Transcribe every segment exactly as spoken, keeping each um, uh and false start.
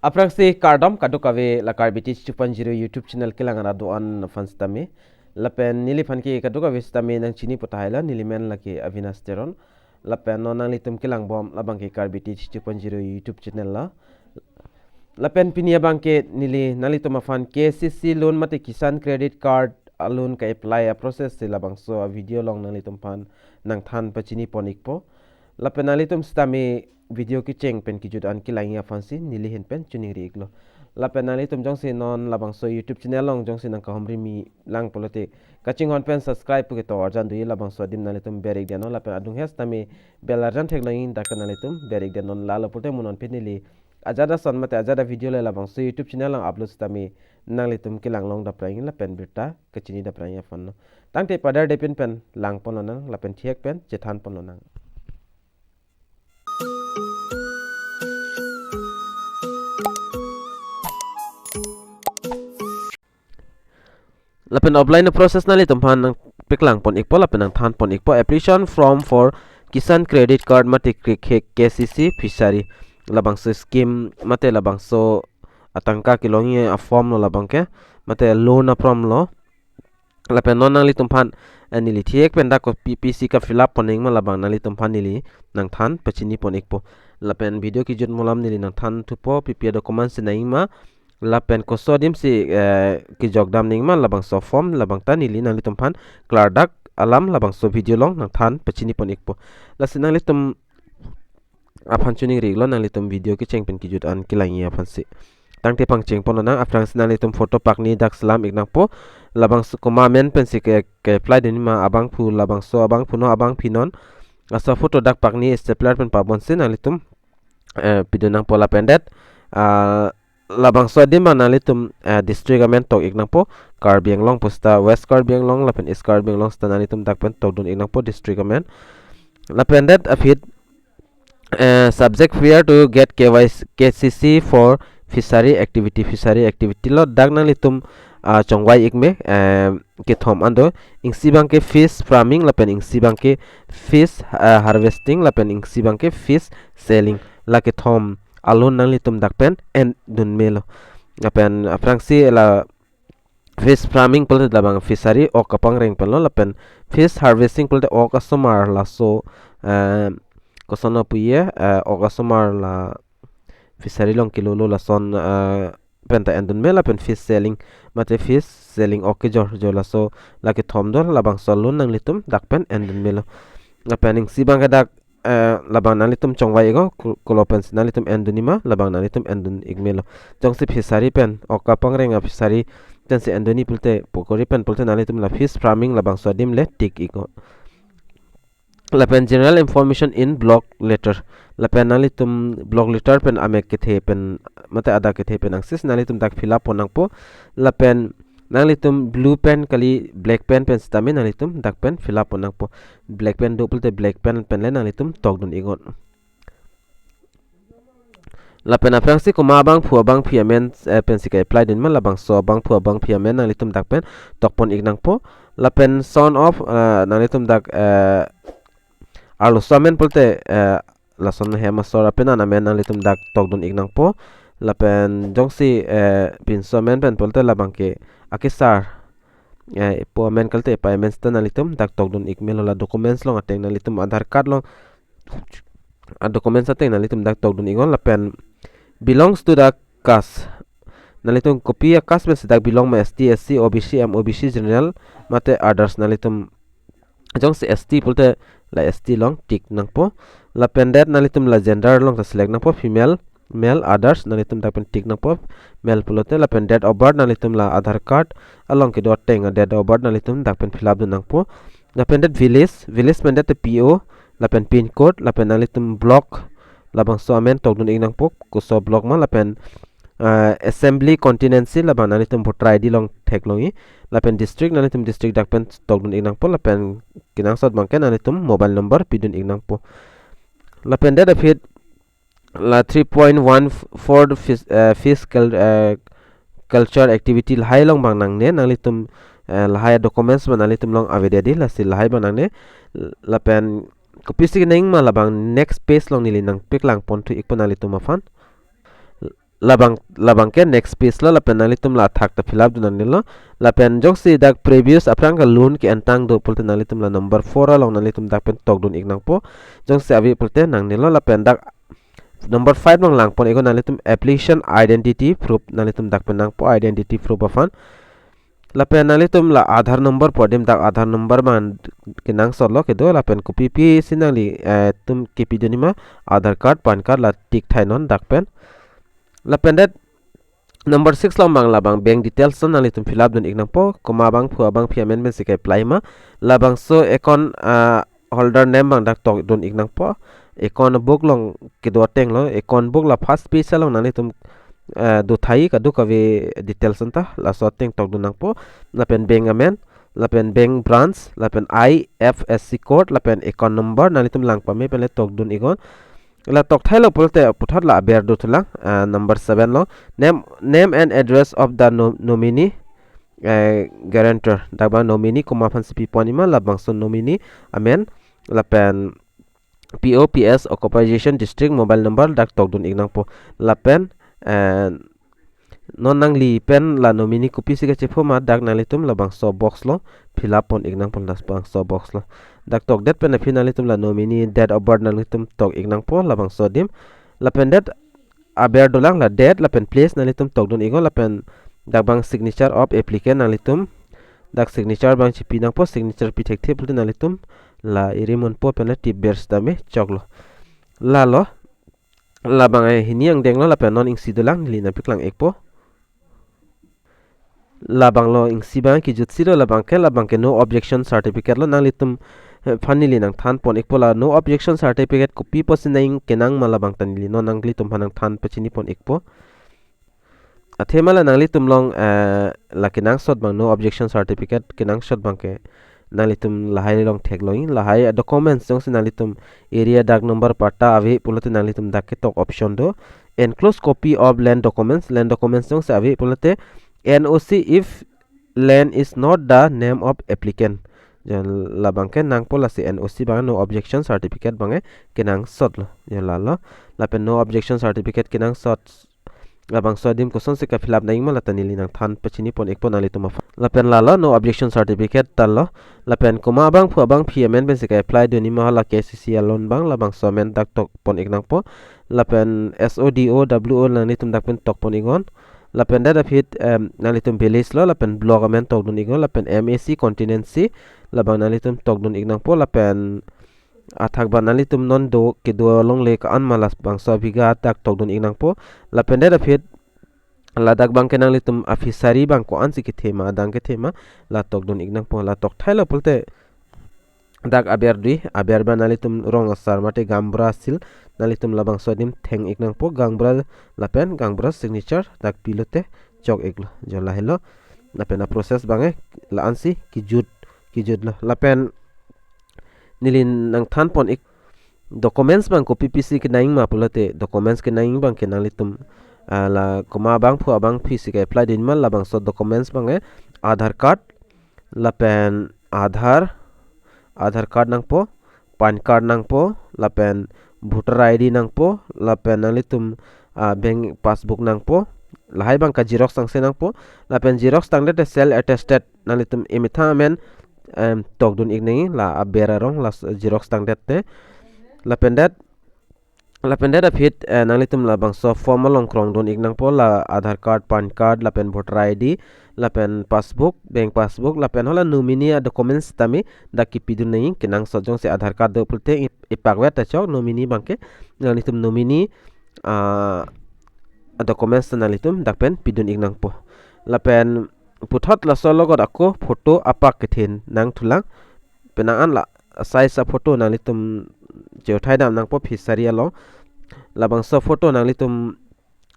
Aphrangsi kardom kadokave la Karbi Teach two point zero YouTube channel kelang ra do-an aphan sitame. Lapen neliphan ke kadokave sitame nangchini pu tahai la, neli men lake Avinash Teron. Lapen non nanglitum kelangbom labang ke Karbi Teach two point zero YouTube channel lo. Lapen pini abang ke neli nanglitum aphan K C C loan mate Kisan Credit Card a loan ka-apply a process si labangso a video along nanglitum aphan nangthan pachini pon ikpo. Lapen nanglitum sitame video kecheng pen kejut an kelangji aphansi neli ahin pen choningri iklo. Lapen nanglitum jongsi non labangso YouTube channel along jongsi nangkahumri mi lang pulote kachinghon pen subscribe pu keto arjan doji, labangso adim nanglitum ber ik det non, lapen adung hes tame bell arjan theklongji, dak nanglitum ber ik det non, lalo pulote mo non pini neli ajat ason mate ajat a video le labangso YouTube channel along upload sitame nanglitum kelang long dapprang lapen birta kachini dapprang aphan lo. Tangte padar depin pen lang pon lonang lapen thihek pen chethan pon lonang. Lapen offline process nanglitum aphan nangpeklang pon ikpo lapen nangthan pon ikpo. Application form for Kisan Credit Card mate K-, K-, K C C Fishery, labangso scheme mate labangso atangka kelongji a form lo labang ke, mate loan a form lo. Lapen non nanglitum aphan, eh, neli thihek pen dak kopi pisi ka-fill up pon nangma labang nanglitum aphan neli nangthan pachini pon ikpo. Lapen video kejut mo lam neli nangthan thupo pi pi a document si nangma, lapen koso adim si, eh, kejok dam nangma labangso form, labang ta neli nanglitum aphan klardak alam labangso video along nangthan pachini pon ikpo. Lasi nanglitum aphan choningri iklo nanglitum video kecheng pen kejut an kelangji aphansi. Tangte pangcheng pon lonang. Aphrangsi nanglitum photo pakni dak selam ik nangpo. Labangso komat amen pensi ke, ke-apply dunji ma, abangphu labangso, abangphu non, abangpi non. Laso photo dak pakni stapler pen pabonsi nanglitum, eh, pidun nangpo lapen det, ah, labangso adim ma nanglitum, eh, district amen tok ik nangpo. Karbi Anglong pu seta West Karbi Anglong lapen East Karbi Anglong seta nanglitum dak pen tokdun ik nangpo district amen. Lapen det aphi, eh, subject where to get K Y C, K C C for fishery activity, fishery activity lo, dak nanglitum, ah, chongvai ik me, eh, kethom an do, isi abang ke fish farming lapen isi abang ke fish, ah, harvesting lapen isi abang ke fish selling, la kethom a loan nanglitum dak pen endun melo. Lapen aphrangsi la fish farming pulote labang fishery ok kapangreng pen lo, lapen fish harvesting pulote ok asomar laso, eh, koson puji, eh, ok asomar la fishery along kelolo lason, eh, pen ta endun me, lapen fish selling mate fish selling ok kejor jo laso, la kethom do, labangso a loan nanglitum dak pen endun melo. Lapen isi abang ke dak, eh, labang nanglitum chongvai iknon, ko-, kolo pensi nanglitum endunji ma, labang nanglitum endun ik melo. Jongsi fishery pen, ok kapangreng a fishery pensi endunji pulote, pukuri pen pulote nanglitum la fish farming labangso adim le tick iknon. Lapen general information in block letter. Lapen nanglitum block letter pen amek kethe pen, mate adak kethe pen angsis nanglitum dak fill up pon nangpo. Lapen nanglitum blue pen kali black pen pen sitame nanglitum dak pen fill up pon nangpo. Black pen do pulote black pen pen le nanglitum tokdun iknon. Lapen aphrangsi komat abangphu abangpi amen, eh, pensi ke-apply dunji ma, labangso abangphu abangpi amen nanglitum dak pen tok pon ik nangpo. Lapen son of, eh, nanglitum dak, eh, arloso amen pulote, eh, lason hem asor apenan amen nanglitum dak tokdun ik nangpo. Lapen jongsi, eh, pinso amen pen pulote labang ke akesar, eh, epo amen kalite epei amen seta nanglitum dak tokdun ik melo. La documents along ateng nanglitum Aadhaar card along a documents ateng nanglitum dak tokdun iknon, lapen belongs to the caste. Nanglitum kopi a caste pensi dak belong ma, S T, S C, O B C, M O B C, general mate others, nanglitum jongsi S T pulote la S T along tick nangpo. Lapen det nanglitum la gender along ta select nangpo, female, male, others, nanglitum dak pen tick nangpo, male pulote. Lapen date of birth nanglitum la Aadhaar card along kedo ateng a date of birth nanglitum dak pen fill up dun nangpo. Lapen det village, village pen det P O, lapen pin code, lapen nanglitum block, labangso amen tokdun ik nangpo, koso block ma, lapen, eh, assembly constituency, labang nanglitum voter I D along theklongji, lapen district nanglitum district dak pen tokdun ik nangpo, lapen kenangsot abang ke nanglitum mobile number pidun ik nangpo. Lapen det aphi la three point one f-, for the fish, eh, fish cul-, eh, culture activity lahai along abang nangne, nanglitum, eh, lahai documents abang nanglitum along avedet dei, lasi lahai abang nangne. Lapen kopisi nangma labang next page along neli nangpeklang ponthu ikpo nanglitum aphan. labang, labang ke next page lo, lapen nanglitum la athak ta fill up dun nangnelo. Lapen jongsi dak previous aphrang ke loan ke-entang do pulote nanglitum la number four along nanglitum dak pen tokdun ik nangpo. Jongsi ave pulote nangnelo, lapen dak number five along langpon iknon, nanglitum application identity proof nanglitum dak pen nangpo, identity proof aphan. Lapen nanglitum la Aadhaar number pu adim, dak Aadhaar number abang kenangsot lo kedo, lapen kopi pisi nangli, eh, tum kepidunji ma, Aadhaar card, PAN card la tick thainon dak pen. Lapen det number six along abang labang bank details nanglitum fill up dun ik nangpo, komat abangphu abangphi amen pensi ke-apply ma, labangso account, ah, holder name abang dak tokdun ik nangpo. Account book along kedo ateng lo, account book la first page along nanglitum, eh, do thai kadokave details anta, laso ateng tokdun nangpo. Lapen bank amen, lapen bank branch, lapen I F S C code, lapen account number nanglitum lang pame pen le tokdun iknon. La tok thailo pulote puthot la aber dothulang, ah, number seven lo, name, name and address of the no-, nominee, eh, guarantor. Dak abang nominee komat aphansi piponji ma, labangso nominee amen, lapen P O, P S, occupation, district, mobile number dak tokdun ik nangpo. Lapen, eh, non nangli pen la nominee kopisi kachepho ma, dak nanglitum labangso box lo fill up pon ik nangpo, labangso box lo. Dak tokdet pen aphi nanglitum la nominee date of birth nanglitum tok ik nangpo, labangso adim. Lapen det aber dolang, la date lapen place nanglitum tokdun iknon, lapen dak abang signature of applicant nanglitum dak signature abang chipi nangpo, signature pi thekthe pulote nanglitum la iri munpo pen le tip ber sitame choklo. Lalo, labang, eh, hini angdeng lo, lapen non isi dolang, neli nangpeklang ikpo. Labang lo isi abang kijut si do, labang ke, labang ke no objection certificate lo, nanglitum, eh, aphan neli nangthan pon ikpo, la no objection certificate kopi apotsi nang kenang ma, labang ta neli non nanglitum aphan nangthan pachini pon ikpo. Athema la nanglitum along, eh, la kenangsot abang, no objection certificate kenangsot abang ke nanglitum lahai along theklongji, lahai documents jongsi nanglitum area, dak number, patta ave pulote nanglitum dak ketok option do. Enclosed copy of land documents, land documents jongsi ave pulote N O C if land is not the name of applicant. Jan labang ke nangpo, lasi N O C abang, no objection certificate abang ke kenangsot lo. Jan lalo. Lapen no objection certificate kenangsot, labangso adim kosonsi ka-fill up nangji ma, la ta neli nangthan pachini pon ikpo nanglitum aphan. Lapen lalo, no objection certificate ta lo. Lapen komat abangphu abangphi amen pensi ke-apply dunji ma, hala K C C alone abang, labangso amen dak tok pon ik nangpo. Lapen S O, D O, W O nanglitum dak pen tok pon iknon. Lapen det aphi, em, nanglitum village lo, lapen block amen tokdun iknon, lapen M A C, contingency, labang nanglitum tokdun ik nangpo, lapen athak abang nanglitum non do kedo along le ka-an ma, labangso abhiga dak tokdun ik nangpo. Lapen det aphi ladak abang ke nanglitum a-fishery abang ko-ansi kethe ma, adang kethe ma, la tokdun ik nangpo. La tok thailo pulote dak aber dui, aber abang nanglitum rong asar mate gaonbura seal, nanglitum labangso adim theng ik nangpo, gaonbura lapen gaonbura signature dak pilote chok iklo. Jo lahelo. Lapen a-process abang ke la-ansi kijut, kijut lo. Lapen neli nangthan pon ik, documents abang kopi pisi kenangji ma pulote, documents kenangji abang ke nanglitum, ah, la komat abangphu abangphi si ke-apply dunji ma, labangso documents abang ke Aadhaar card, lapen Aadhaar, Aadhaar card nangpo, PAN card nangpo, lapen voter I D nangpo, lapen nanglitum, ah, bank passbook nangpo, lahai abang ka-xerox tangsi nangpo, lapen xerox tangdet te self attested nanglitum emethang amen, em, tokdun ik nangji, la aber arong, la s-, xerox tangdet te. Lapen det, lapen det aphi, eh, nanglitum labangso form along krongdun ik nangpo, la Aadhaar card, PAN card, lapen voter I D, lapen passbook, bank passbook, lapen hala nominee a-documents tame dak kepidun nangji, kenangsot jongsi Aadhaar card do pulote ip-, ipakvet ta chok, nominee abang ke, nanglitum nominee, ah, a-documents nanglitum dak pen pidun ik nangpo. Lapen puthot laso alogot ako photo apak kethe nangthulang. Penang an la size a-photo nanglitum cheuthai dam nangpo fishery along. Labangso photo nanglitum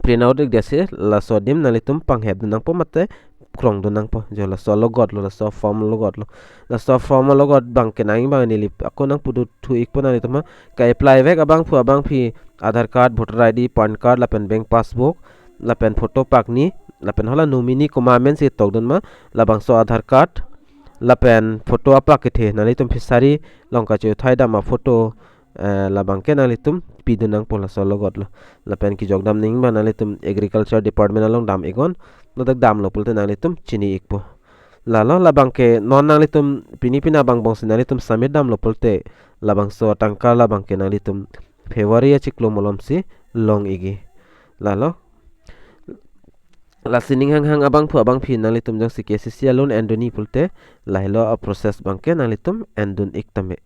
print out ik det si, laso adim nanglitum panghepdun nangpo mate krongdun nangpo. Jo laso alogot lo, laso form alogot lo. Laso form alogot abang kenangji abang neli ako nangpudun thu ikpo nanglitum aphan. Ka-apply vek abangphu abangphi Aadhaar card, voter I D, PAN card, lapen bank passbook, lapen photo pakni, lapen hala nominee komat amensi tokdun ma, labangso Aadhaar card, lapen photo apak kethe, nanglitum fishery along kacheuthai dam a-photo, eh, labangke nanglitum pidun nangpo laso logot lo. Lapen kejok dam nangji abang nanglitum agriculture department along dam iknon, ladak damlo pulote nanglitum chini ikpo. Lalo labangke non nanglitum pini pini abang bongsi nanglitum submit damlo pulote labangso atangka labangke nanglitum February achiklo malomsi long ikji. Lalo lasi ning hanghang abangphu abangphi nanglitum jongsi K C C a-loan endunji pulote lahelo a-process abangke nanglitum endun ik tame.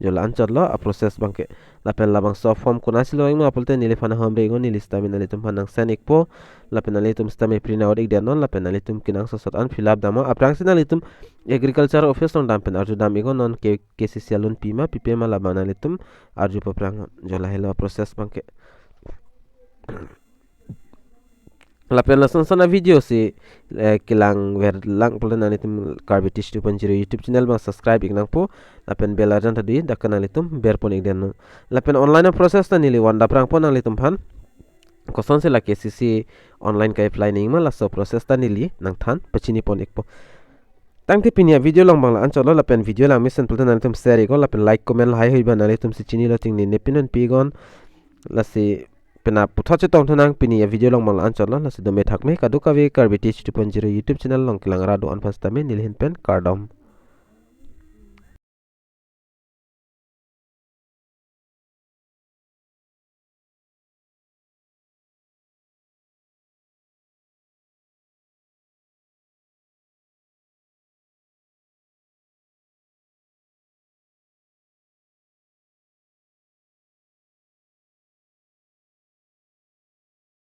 Jo la-anchotlo a-process abangke. Lapen labangso form konatsi long ikma pulote neliphan ahomri iknon, neli sitame nanglitum aphan nang send ikpo. Lapen nanglitum sitame print out ik detnon, lapen nanglitum kenangsot sot an fill up damnon. Aphrangsi nanglitum agriculture office along dam pen arju dam iknon, non ke K C C a-loan pima pipe ma labang nanglitum arju paphrang. Jo lahelo a-process abangke. Lapen lason son a-video si, eh, kelang verlang pulote nanglitum Karbi Teach two point zero YouTube channel abang subscribe ik nangpo. Lapen bell arjan ta do-i, dak ke nanglitum berpon ik detnon. Lapen online a-process ta neli van daprangpo nanglitum aphan. Kosonsi la K C C online ka-apply nangji ma, laso process ta neli nangthan pachini pon ikpo. Tangte pini a-video along abang la-anchotlo, lapen video lang mesen pulote nanglitum share iknon, lapen like comment lahai hui abang nanglitum si chinilo ting ne ne pinhun pi iknon. Lasi penap puthot chetong thunang, pini a-video along abang la-anchotlo, lasi dome thakme kadokave Karbi Teach two point zero YouTube channel along kelang ra do-an aphan sitame neli ahin pen kardom.